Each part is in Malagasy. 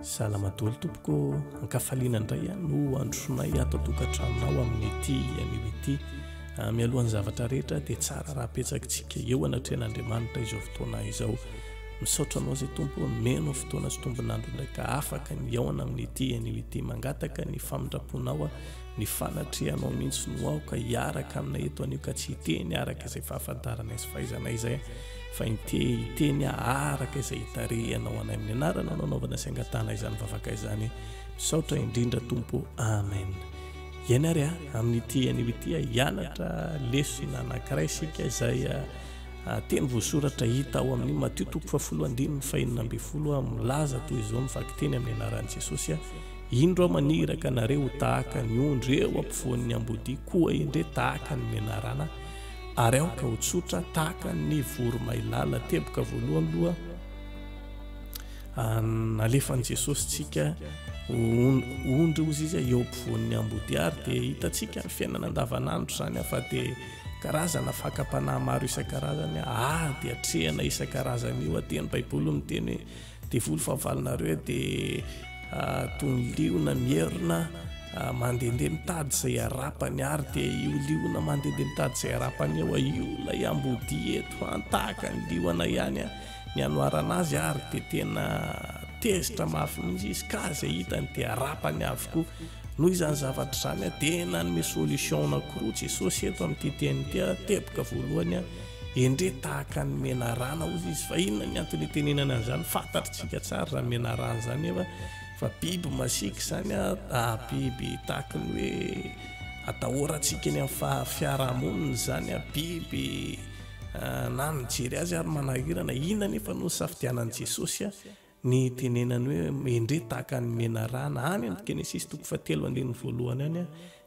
Salama daholo tompoko ô! Ankafaliana indray no androsonay ato an-tokantranonao amin'ity anio ity. Mialohan'ny zavatra rehetra dia tsara raha apetsakitsika eo anatrehan'Andriamanitra izao fotoana izao. Misaotra anao izay Tompo ô, nomeno fotoana sy tombon'andro indray ka afaka ny hihaona amin'ity anio ity. Mangataka ny famindram-ponao aho, ny fanatrehanao mihitsy no aoka hiaraka aminay eto anio ka tsy hiteny araka izay fahafantaranay sy fahaizanay izay fa hiteny araka izay hitarihanao anay amin'ny anaranao no anaovana sy angatahana izany vavaka izany. Misaotra indrindra Tompo. Amen. Eny ary a, amin'ity anio ity a, hianatra lesona anankiray isika izay teny voasoratra hita ao amin'ny Matio toko fahafolo andininy fahenina ambin'ny folo a, milaza toy izao ny vakiteny amin'ny anaran'i Jesosy a, Indro aho maniraka anareo ho tahaka ny ondry eo ampovoan'ny ambodia, koa endre tahaka ny menarana, ary aoka ho tsotra tahaka ny voromailala. Teboka voalohany aloha nalefan'i Jesosy tsika ondry ozy izy eo ampovoan'ny ambodia, ary dia hitantsika ny fiainana andavanandro izany fa dia karazana fakam-panahy maro isan-karazany, ady atrehana isan-karazany io. Dia ny Baiboly miteny hoe Devoly fahavalonareo dia toy ny liona mierona mandehandeha mitady izay harapany, ary dia io liona mandehandeha mitady izay harapany eo, io ilay ambodia eto an, tahaka ny liona ihany ny anoharana azy, ary dia tena tezitra mafy mihitsy izy ka izay hitany dia harapany avokoa. Noho izany zavatra izany dia nanome solution anankiroa Jesosy eto amin'ity teny ity. Teboka voalohany, Endrey tahaka ny menarana hozy izy. Fa inona ny antony itenenana an'izany? Fantatritsika tsara izany menarana izany nefa fa biby masiaka izany, biby tahaky ny hoe atahorantsika eny amin'ny fiarahamonina izany, biby na mijery azy ary manahirana. Inona nefa no nisafidianan'i Jesosy Ny itenenany hoe endrey tahaka ny menarana, any amin'ny Genesisy toko fahatelo andininy voalohany any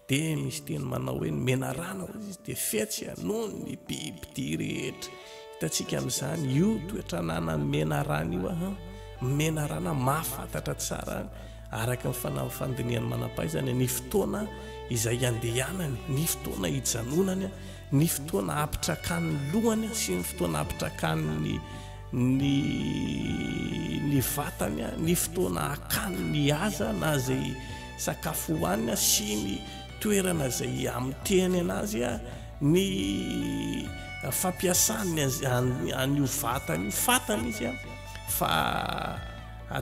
dia misy teny manao hoe ny menarana hoy izy dia fetsy noho ny bibidia rehetra. Hitantsika amin'izany io toetra ananan'ny menarana io an, menarana mahafantatra tsara araka ny fanahy fandinihan'ny manam-pahaizana ny fotoana izay andehanany, ny fotoana hijanonany, ny fotoana hampitrakany ny lohany sy ny fotoana hampitrakany ny ny ny vatany, ny fotoana hakany ny haza na izay sakafo hohaniny sy ny toerana izay hamotehany anazy, ny fampiasany an'io vatany io, fatany izy fa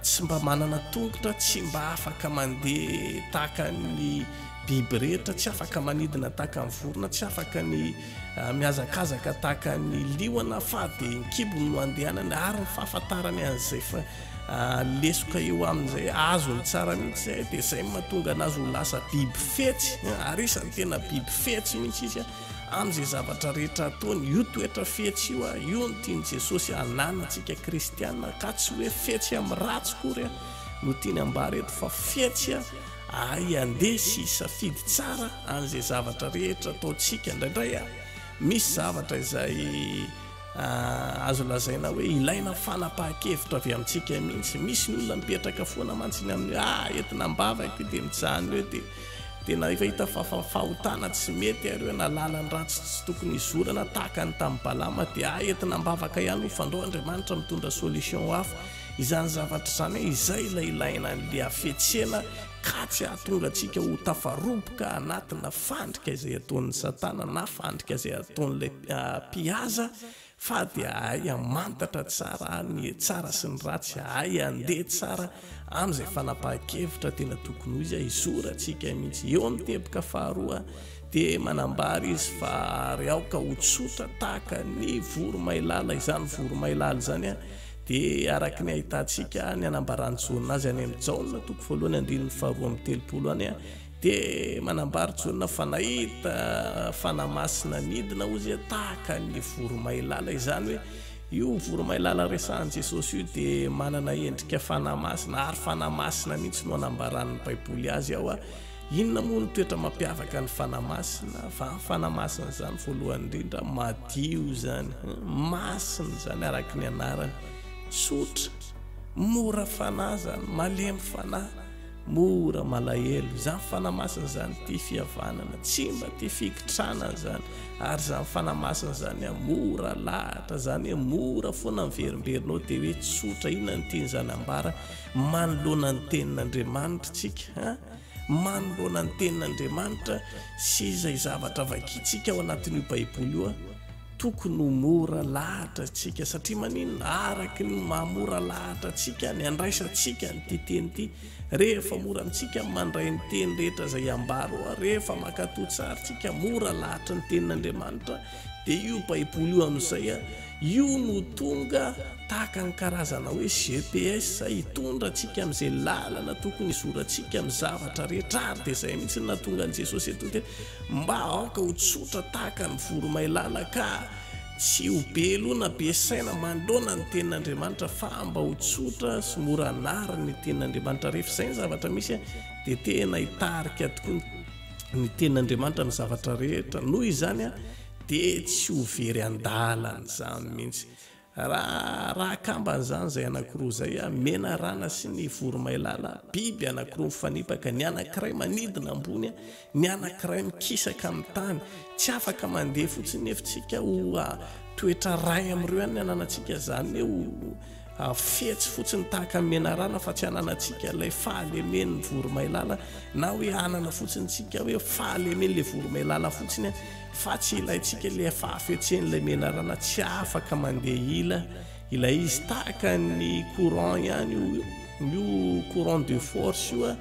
tsy mba manana tongotra, tsy mba afaka mandeha tahaka ny biby rehetra, tsy afaka manidina tahaka ny vorona, tsy afaka ny mihazakazaka tahaka ny liona fa dia ny kibony no andehanany ary ny fahafantarany an'izay fa lesoka eo amin'izay azony tsara mihitsy izay dia izay no mahatonga anazy ho lasa biby fetsy ary isan'ny tena biby fetsy mihitsy izy amin'izay zavatra rehetra ataony. Io toetra fetsy io, io no tian'i Jesosy hananantsika kristiana ka tsy hoe fetsy amin'ny ratsy akory no tiany ambara eto fa fetsy Ahay handeha sy hisafidy tsara an'izay zavatra rehetra ataontsika. Indraindray misy zavatra izay azo lazaina hoe ilaina fanapahan-kevitra avy amintsika mihitsy. Misy ny olona mipetraka foana mantsy ny amin'ny hoe ah entina am-bavaka io dia mijanona eo dia tena efa hita fa fahotana tsy mety ary hoe na lalan-dratsy tsy tokony hizorana tahaka ny tamin'i Balama dia ah entina am-bavaka ihany ho fandrao Andriamanitra mitondra solution hafa. Izany zavatra izany hoe izay ilay ilaina an'ilay hafetsena ka tsy hahatonga antsika ho tafaroboka anatina fandrika izay ataon'ny satana na fandrika izay ataon'ilay mpihaza fa dia hahay hamantatra tsara ny tsara sy ny ratsy, hahay handeha tsara amin'izay fanapahan-kevitra tena tokony ho izy, hizorantsika mihitsy. Eo amin'ny teboka faharoa dia manambara izy fa ary aoka ho tsotra tahaka ny voromailala izany voromailala izany Dia araka ny ahitantsika ny anambaran'i Jaona azy any amin'ny Jaona toko voalohany andininy faharoa amby telopolo any, dia manambara Jaona fa nahita Fanahy Masina nidina hozy tahaka ny voromailala. Izany hoe io voromailala resahan'i Jesosy io dia manana endrika Fanahy Masina, ary Fanahy Masina mihitsy no anambaran'ny Baiboly azy ao. Inona moa no toetra mampiavaka ny Fanahy Masina? Fa ny Fanahy Masina izany voalohany indrindra madio izany, masina izany araka ny anarany, tsotra, mora fanahy izany, malemy fanahy. Mora malahelo. Izany Fanahy Masina izany tia fihavanana, tsy mba tia fikitranana izany. Ary izany Fanahy Masina izany mora lahatra, izany hoe mora foana miverimberina ao dia hoe tsotra. Inona no tian'izany ambara manoloana ny tenin'Andriamanitra tsika? Ha? Manoloana ny tenin'Andriamanitra sy izay zavatra vakintsika ao anatin'io Baiboly io, Tokony ho mora lahatra isika, satria maninona? Araka ny maha mora lahatra antsika ny andraisantsika an'ity teny ity. Rehefa mora amintsika ny mandray ny teny rehetra izay ambara ao, rehefa mankatò tsara isika, mora lahatry ny tenin'Andriamanitra, dia io Baiboly io amin'izay, io no tonga tahaka ny karazana hoe GPS hitondra antsika amin'izay lalana tokony hizorantsika amin'ny zavatra rehetra, ary dia izay mihitsy no nahatonga an'i Jesosy eto niteny Mba aoka ho tsotra tahaka ny voromailala ka tsy ho be loha na be saina manoloana ny tenin'Andriamanitra fa mba ho tsotra sy mora anarina ny tenin'Andriamanitra. Rehefa izay ny zavatra misy dia tena hitarika tokoa ny tenin'Andriamanitra amin'ny zavatra rehetra. Noho izany dia tsy ho very an-dalana izany mihitsy. Raha raha akambana izany izay anankiroa izay, menarana sy ny voromailala, biby anankiroa mifanipaka, ny anankiray manidina ambony, ny anankiray mikisaka amin'ny tany, tsy afaka mandeha fotsiny nefa tsika ho toetra ray amin'ireo ihany ny ananantsika, izany hoe ho fetsy fotsiny tahaka ny menarana fa tsy ananantsika ilay fahalemen'ny voromailala, na hoe hanana fotsiny tsika hoe fahalemen'ilay voromailala fotsiny. Fa tsy ilaintsika ilay fahafetsen'ilay menarana tsy afaka mandeha ila ilay izy tahaka ny courant ihany io io courant de force io a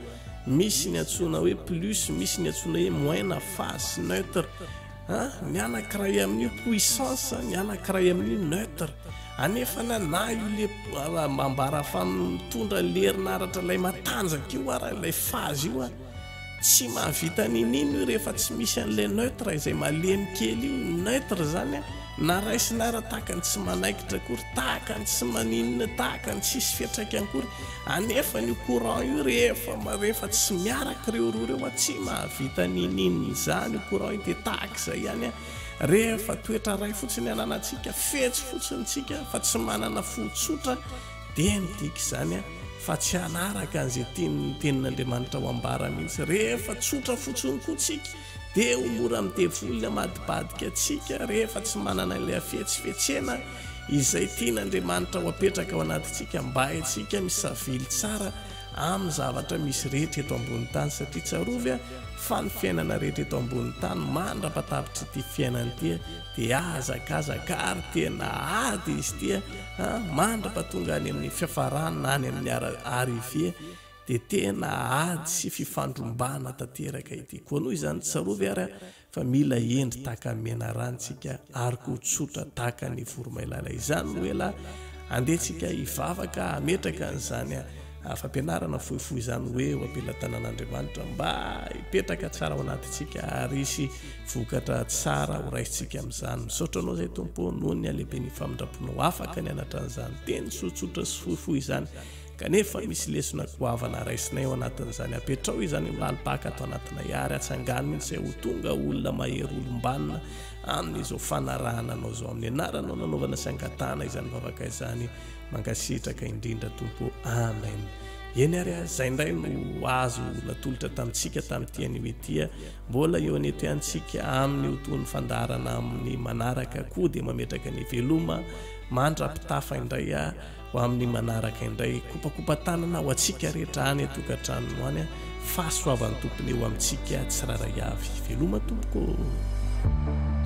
misy ny antsoina hoe plus misy ny antsoina hoe moins na phase neutre a ny anankiray amin'io puissance ny anankiray amin'io neutre anefa na na io le ambara fa mitondra le herinaratra ilay matanjaka io ara ilay phase io a Tsy mahavita n'inon'inona io rehefa tsy misy an'ilay neutre izay malemy kely io. Ny neutre izany na raisina ara tahaka ny tsy manaikitra akory, tahaka ny tsy maninona, tahaka ny tsisy fiantraikany akory. Anefa io courant io rehefa rehefa tsy miaraka ireo roa ireo tsy mahavita n'inon'inona izany io courant io dia tahaka izay ihany rehefa toetra iray fotsiny ananantsika, fetsy fotsiny tsika fa tsy manana fo tsotra dia midika izany fa tsy hanaraka an'izay tian'ny Tenin'Andriamanitra ho ambara mihitsy. Rehefa tsotra fotsiny koa tsika, dia ho mora amin'ny devoly ny hamadibadika antsika rehefa tsy manana ilay hafetsifetsena izay tian'Andriamanitra ho apetraka ao anatintsika mba haintsika misavily tsara amin'ny zavatra misy rehetra eto ambony tany satria tsarovy fa ny fiainana rehetra eto ambony tany mandra-patapitr'ity fiainana ity dia hazakazaka ary tena ady izy ity A Mandra-pahatonga any amin'ny fiafarana na any amin'ny arrivée dia tena ady sy fifandrombahana tanteraka ity. Koa noho izany tsarovy ary fa mila hendry tahaka ny menarana isika ary koa tsotra tahaka ny voromailala. Izany no ela andeha tsika hivavaka hametraka an'izany fampianarana fohifohy izany hoe eo am-pelatanan'Andriamanitra mba hipetraka tsara ao anatintsika ary hisy vokatra tsara ho raisintsika amin'izany. Misaotra anao izay Tompo noho ny halehiben'ny famindram-ponao afaka nianatra an'izany teny tsotsotra sy fohifohy izany kanefa misy lesona goavana raisinay ao anatin'izany. Apetrao izany ho lalim-paka ato anatinay ary atsangano mihitsy izay ho tonga olona mahery olom-banona amin'izao fanarahana anao izao. Amin'ny anaranao nanaovana sy angatahana izany vavaka izany. Mankasitraka indrindra Tompo ô. Amen. Eny ary a, izay indray no azo natolotra tamintsika tamin'ity anio ity a. Mbola eo an'eto ihany tsika amin'ny ho tohin'ny fandaharana amin'ny manaraka koa dia mametraka ny veloma mandra-pitafa indray a ho amin'ny manaraka indray. Kopakopa-tanana ho antsika rehetra any an-tokantrano any a. Fahasoavan'ny Tompony eo amintsika tsirairay avy. Veloma tompoko ô.